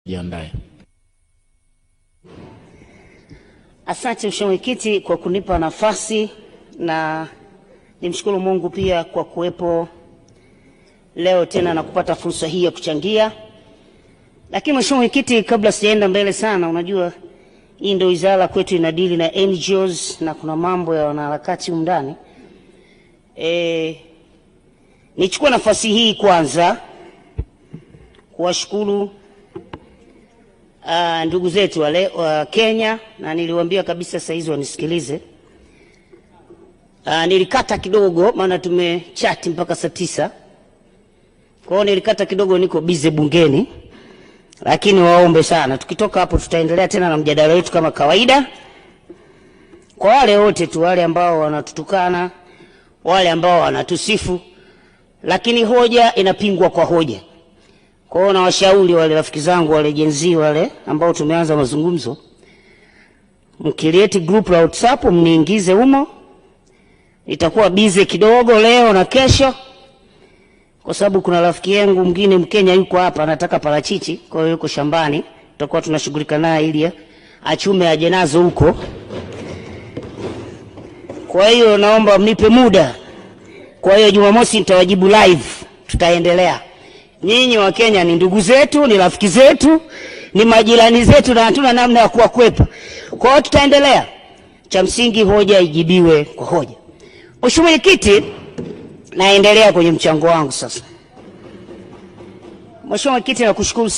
Jiandae. Asante Mheshimiwa Mwenyekiti kwa kunipa nafasi na nimshukuru Mungu pia kwa kuwepo leo tena na kupata fursa hii ya kuchangia. Lakini Mheshimiwa Mwenyekiti, kabla sijaenda mbele sana, unajua hii ndio wizara kwetu inadili na NGOs na kuna mambo ya wanaharakati humu ndani. Nichukue nafasi hii kwanza kuwashukuru ndugu zetu wale wa Kenya, na niliwaambia kabisa saa hizi wanisikilize. Nilikata kidogo maana tumechati mpaka saa 9. Kwa hiyo nilikata kidogo, niko busy bungeni, lakini waombe sana, tukitoka hapo tutaendelea tena na mjadala wetu kama kawaida. Kwa wale wote tu, wale ambao wanatutukana, wale ambao wanatusifu, lakini hoja inapingwa kwa hoja. Kwa hiyo nawashauri wale rafiki zangu wale Gen Z wale ambao tumeanza mazungumzo, mcreate group la WhatsApp mniingize humo. Nitakuwa busy kidogo leo na kesho, kwa sababu kuna rafiki yangu mwingine Mkenya yuko hapa anataka parachichi, kwa hiyo yuko shambani, tutakuwa tunashughulika naye ili achume aje nazo huko. Kwa hiyo naomba mnipe muda. Kwa hiyo Jumamosi nitawajibu live, tutaendelea. Nyinyi wa Kenya ni ndugu zetu, ni rafiki zetu, ni majirani zetu na hatuna namna ya kuwakwepa. Kwa hiyo tutaendelea. Cha msingi hoja ijibiwe kwa hoja. Mheshimiwa Mwenyekiti, naendelea kwenye mchango wangu sasa. Mheshimiwa Mwenyekiti, nakushukuru sana.